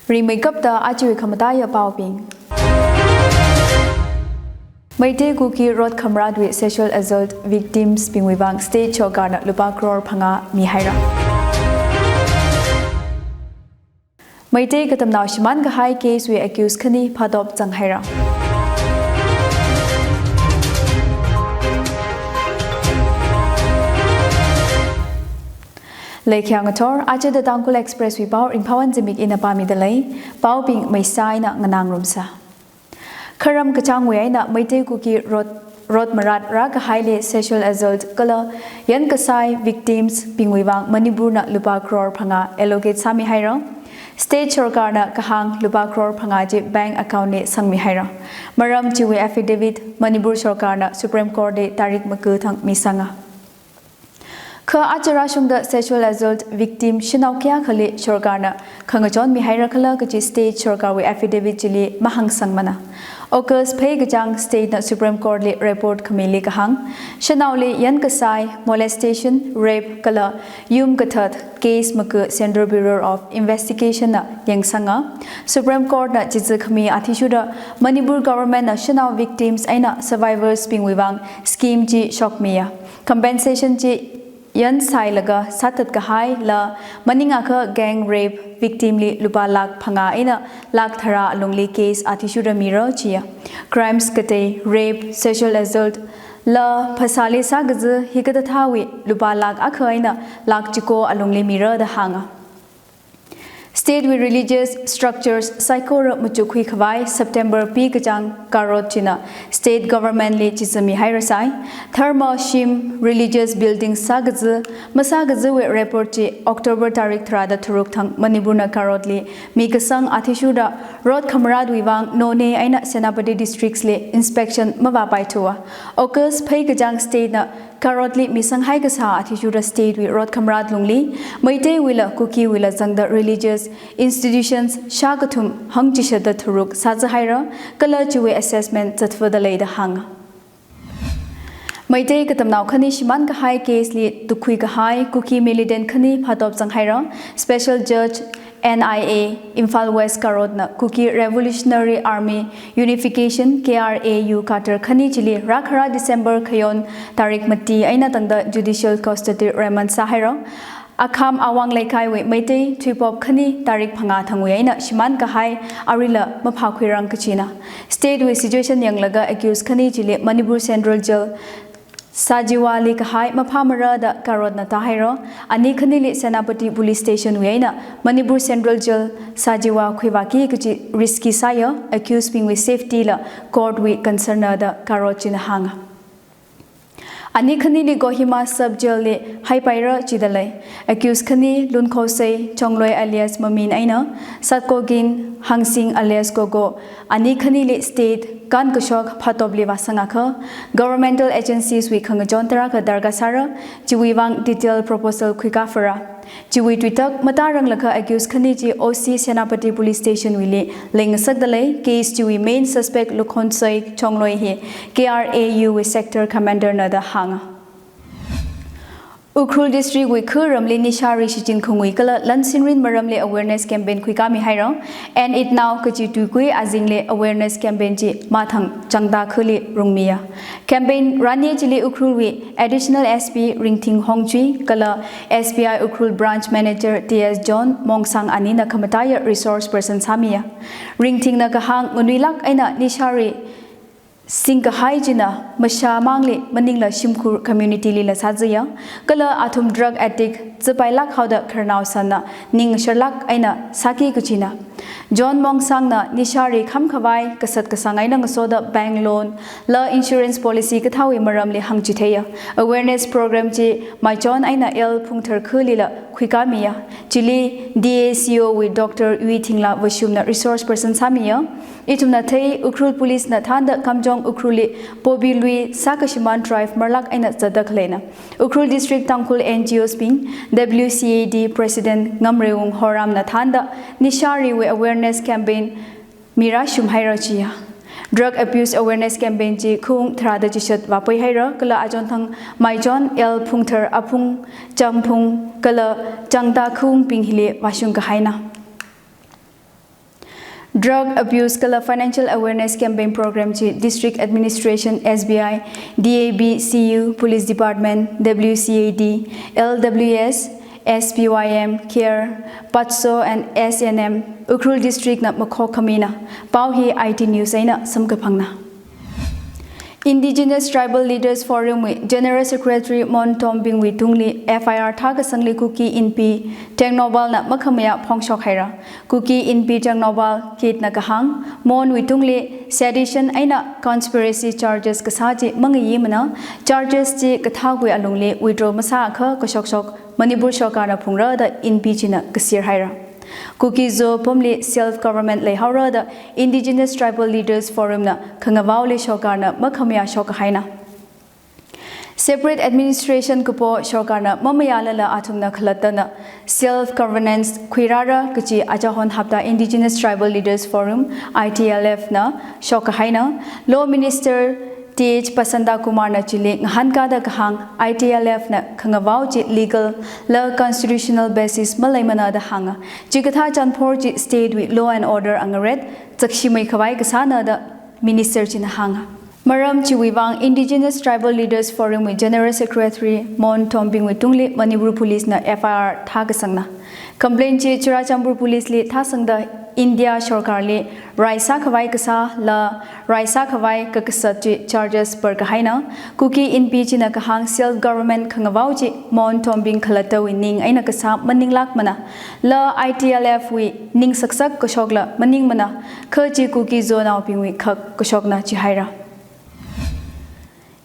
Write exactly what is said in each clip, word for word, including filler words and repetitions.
Rimeikapta ajawui khamataiya paobing. Meitei Kuki Rot Khamratwui sexual assault victims bingwui vang state sorkarna lupā crore phangā mihaira. Meitei katamnao shimān kahai case wui accused khani phātop zanghaira. Leikhayang ngathor, aja The Tangkhul Express wui pao Ringphawon Zimik ina pāmida lei, paobing maisa eina nganāngarumsa. Kharam kachāngwui eina Meitei Kuki Rot, Rot Marat rākahaili sexual assault kala yankasai victims bingwui vang Manipurna lupā crore phangā allocate sāmihaira. State sorkarna kahāng lupā crore phangā chi bank account li sangmihaira. Maram chiwui affidavit Manipur sorkarna Supreme Court li tarik maga thang misanga. Kha aja rāshungda sexual assault victim shanao kayākhali sorkarna khangachon mihaira khala kaji state sorkarwui affidavit chili mahāngsangmana. August phei kachāng state na Supreme Court li report khamili kahāng, shanaoli yankasai, molestation, rape kala yum kathat case maga Central Bureau of Investigation na yangsanga. Supreme Court na chitsi khami athishurda Manipur government na shanao victims eina survivors bingwui vang scheme chi shokmiya. Compensation chi yansailaga sāthat kahaila maningakha gang rape victim li lupā lakh phangā eina lakh tharā alungli case athishurda mira chiya. Crimes katei rape, sexual assault la phasāli sākazi hikathāthāwui lupā lakh akha eina lakh chiko alungli mira da hānga. State wui religious structures saikora machukkhui khavai September pi kachāng karot china state government li chitsi mihairasai. Dharma shim religious building sākazi masākaziwui report chi October tarik tharāda tharuk thang Manipurna karotli mikasang athishurda Rot Khamratwui vang Noney eina Senapati districts li inspection mavāpaithuwa. August phei kachāng state na karotli misanghai kasā athishurda state wui Rot Khamrat lungli Meiteiwuila Kukiwuila zangda religious institutions shākathum hangchishatda tharuk sāzahaira kala chiwui assessment zatfada leida hānga. Meitei katamnao khani shimān kahai case li tukkhui kahai Kuki militant khani phātop zanghaira. Special Judge N I A, Imphal West karotna Kuki Revolutionary Army Unification, K R A U cadre khani chili rākhara December khayon tarik mati eina tangda judicial custody remand sāhaira. Akham Awang Leikaiwui Meitei thuipop khani tarik phangā thangwui eina shimān kahai aruila maphākhuirang kachina. State wui situation yanglaga accused khani chili Manipur Central Jail Sajiwa li kahai maphāmara da karotna tāhaira. Ani khanili Senapati Police Station wui eina Manipur Central Jail Sajiwa khuivāki kachi risky sāya, accused bingwui safety la court wui concern na da karot china hānga. Ani khanili Kohima Sub Jail li haipaira chida lei. Accused khani Lunkhosei Chongloi alias Mamin eina Satkogin Hangsing alias Gogo, ani khanili state kānkashok phātopli vāsangakha governmental agencies wui khangachon tarākha darkar sāra, chiwui vang detail proposal khuikā phāra. Chiwui tuitak matāranglakha accused khani chi O C Senapati Police Station wuili leingasakda lei. Case chiwui main suspect Lunkhosei Chongloi hi K R A U wui sector commander na da hānga. Ukhrul District wui kha ramli nishari shichin khangui kala lan sinrin maramli awareness campaign khuikāmihaira. End It Now kachi tuikui azingli awareness campaign chi mathang Changta khali rungmiya. Campaign rani chili Ukhrulwui Additional S P Ringthing Hongchui kala S B I Ukhrul Branch Manager T S John Mongsang anina khamataiya resource person sāmiya. Ringthingna kahāng nganuilāk eina nishari singkahai china mashāmangli maningla shimkhur community lila sāzaya, kala athum drug addict zapailāk haoda khararnao sanna ning sharlāk eina sāki kachina. John Mongsangna nishari khamkhavai kasat kasang eina ngasoda bank loan la insurance policy kathāwui maramli hāngchitheiya. Awareness program chi Maichon eina L Phungthar khalila khuikāmiya. Chili D A C O wui Doctor Ui Thingla Vashumna resource person sāmiya. Ithumna thei Ukhrul Police na thānda Kamjong Ukhrulli poppy lui sākashimān drive marlāk eina zatda khaleina. Ukhrul District Tangkhul N G Os bing, W C A D President Ngamreiwung Horamna thānda nishariwui awareness campaign mirāshum haira chiya. Drug abuse awareness campaign chi khung tharāda chishat vāpaihaira, kala achonthang Maichon, L Phungthar, Aphung, Champhung kala Changta khungbing hili vāshung kahaina. Drug Abuse kala Financial Awareness Campaign Program chi District Administration, S B I, D A B C U, Police Department, W C A D, L W S, S P Y M, CARE, PATSO and S N M, Ukhrul District na makhok khamina. Pao hi I T News eina samkaphangna. Indigenous Tribal Leaders Forum wui General Secretary Mon Tombing wui tungli F I R thākasangli Kuki Inpi Tengnoupal na makhamayā phongshok haira. Kuki Inpi Tengnoupal Kit na kahāng, Mon wui tungli sedition eina conspiracy charges kasā chi mangayimana, charges chi kathākwui alungli withdraw masākha kashokshok Manipur sorkarna phungra da Inpi china kasir haira. Kuki Zo pamli self government leihaora da Indigenous Tribal Leaders Forum na khangavaoli sorkarna makhamayā shok kahaina. Separate administration kapo sorkarna mamayālala athumna khalattana self governance khuirāra kachi achahon hapta Indigenous Tribal Leaders Forum, I T L F na shok kahaina. Law Minister T H Basanta Kumar na chili ngahānkada kahāng, I T L F na khangavao chi legal la constitutional basis maleimana da hānga. Chikathā chanphor chi state wui law and order angaret zakshimei khavai kasāna da Minister china hānga. Maram chiwui vang Indigenous Tribal Leaders Forum wui General Secretary Mon Tombing wui tungli Manipur Police na F I R thākasangna. Complaint chi Churachandpur Police li thāsangda India sorkarli rai sākhavai kasā la rai sākhavai kakasat chi charges par kahaina. Kuki Inpi china kahāng self government khangavao chi Mon Tombing khalattawui ning eina kasā maninglākmana. La I T L F wui ning saksak kashokla maningmana. Kha chi Kuki Zonaobingwui khak kashokna chihaira.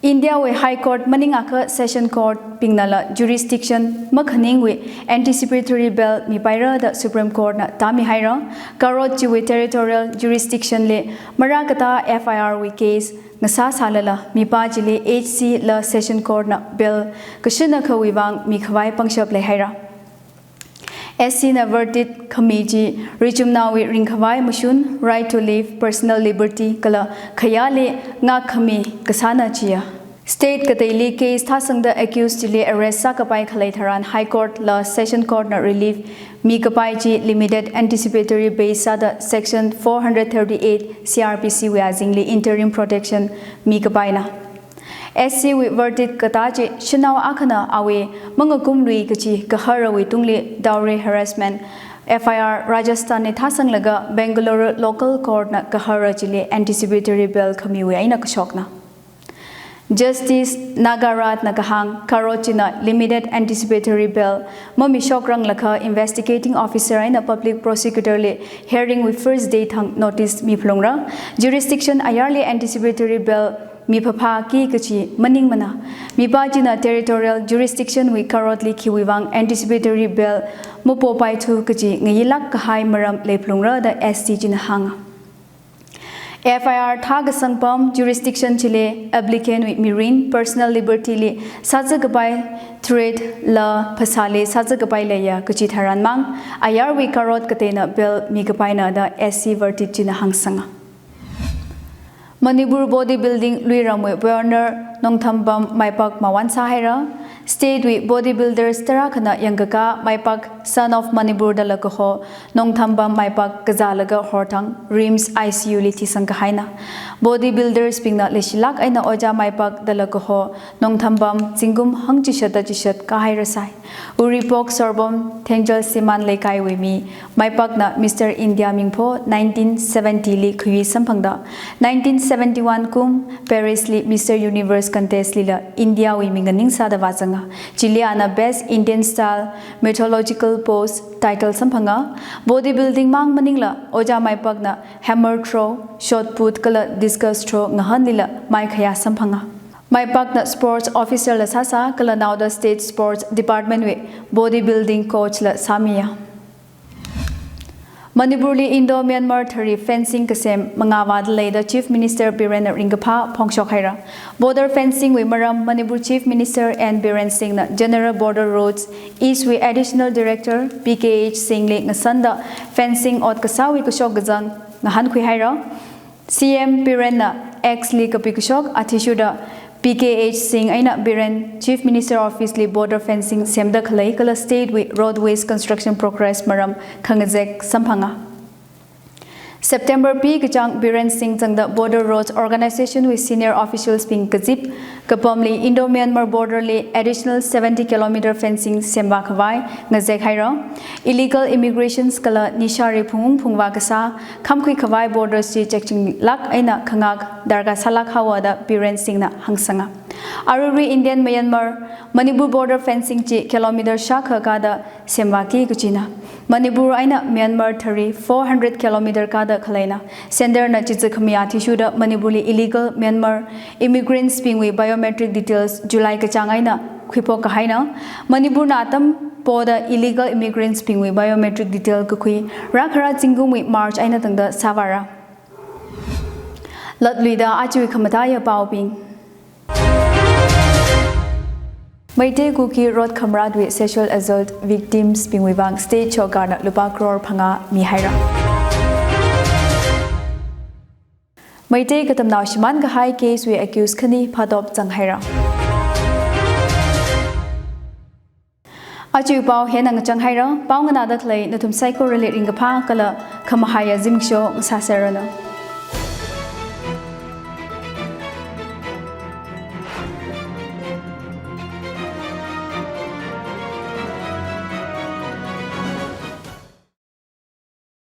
India wui High Court maningakha Session Court bingnala jurisdiction makhaningwui anticipatory bail mipaira da Supreme Court na tāmihaira. Karot chiwui territorial jurisdiction li marākatā F I R wui case ngasāsālala mipā chili H C la Session Court na bail kashinna khawui vang mikhavai pangshap leihaira. S C na verdict khami chi richumnaowui ringkhavai mashun, right to life, personal liberty kala khayāli ngākkhami kasāna chiya. State kateili case thāsangda accused chili arrest sākapai khalei tharan High Court la Session Court na relief mikapai chi limited anticipatory bail sāda Section four hundred thirty-eight C R P C wui azingli interim protection mikapaina. S C wui verdict katā chi shanao akhana awui mangakumlui kachi kaharawui tungli dowry harassment F I R Rajasthan li thāsanglaga Bengaluru local court na kahara chili anticipatory bail khamiwui eina kashokna. Justice Nagaraj na kahāng, Karot china limited anticipatory bail mamishokranglakha investigating officer eina public prosecutor li hearing wui first day thang notice miphalungra. Jurisdiction ayarli anticipatory bail miphāphāki kachi maningmana. Mipā china territorial jurisdiction wui Karot li khiwui vang anticipatory bail mapopaithu kachi ngayilāk kahai maram leiphalungra da S C china hānga. F I R thākasang pam jurisdiction chili applicant wui mirin personal liberty li sāzākapai threat la phasāli sāzākapai leiya kachi tharan mang ayarwui Karot kateina bail mikapaina da S C verdict china hāngsanga. Manipur bodybuilding luiramwui pioneer Nongthambam Maipak mawan sāhaira. State wui bodybuilders tarākhana yangkakā Maipak, son of Manipur dala kaho Nongthambam Maipak kazālaga horthang RIMS I C U li thisang kahaina. Bodybuilders bingna leishilāk eina Ojā Maipak dala kaho Nongthambam zingkum hangchishatda chishat kāhairasai. Uripok Sorbom Thengjal Siman Leikaiwui mi Maipakna Mister India mingpho nineteen seventy li khayui samphangda, nineteen seventy-one kum Paris li Mister Universe contest lila India wui minganing sāda vāzanga. Chili ana Best Indian Style Mythological Pose title samphanga. Bodybuilding mang maningla Ojā Maipakna hammer throw, shot put kala discus throw ngahānlila maikhayā samphanga. Maipakna sports officer la sāsā kala naoda State Sports Department wui bodybuilding coach la sāmiya. Manipurli Indo-Myanmar thari fencing kasem mangā vāda leida Chief Minister Biren na ringkaphā phongshok haira. Border fencing wui maram Manipur Chief Minister N Biren Singh na General Border Roads East wui Additional Director P K H Singh li ngasanda fencing ot kasāwui kashok kazang ngahānkhui haira. C M Biren na X li kapikashok athishurda P K H Singh eina Biren Chief Minister Office li border fencing semda khalei kala state wui roadways construction progress maram khangazek samphanga. September pi kachāng Biren Singh zangda Border Roads Organization wui senior officials bing kazip kapamli Indo-Myanmar border li additional seventy kilometer fencing semvā khavai ngazek haira. Illegal immigrations kala nishari phungung phungvā kasā khamkhui khavai borders chi chekchinglāk eina khangak darkar sālāk haowa da Biren Singh na hāngsanga. Aruirui Indian Myanmar Manipur border fencing chi kilometer shākha kāda semvāki kachina. Manipur eina Myanmar thari four hundred kilometer kāda khaleina. Centre na chichi khami athishurda Manipur li illegal Myanmar immigrants bingwui biometric details July kachāng eina khuiphok kahaina. Manipur na atam poda illegal immigrants bingwui biometric detail kakhui rākhara zingkumwui March eina tangda sāvāra. Latluida ajawui khamataiya paobing. Meitei Kuki Rot Khamrat wui sexual assault victims bingwui vang state sorkar na lupā crore phangā mihaira. Meitei katamnao shimān kahai case wui accused khani phātop zanghaira. Ajawui pao hieina ngachang haira. Pao nganāda khalei nathum saikorali ringkaphā kala khamahaiya zimiksho ngasāserranu.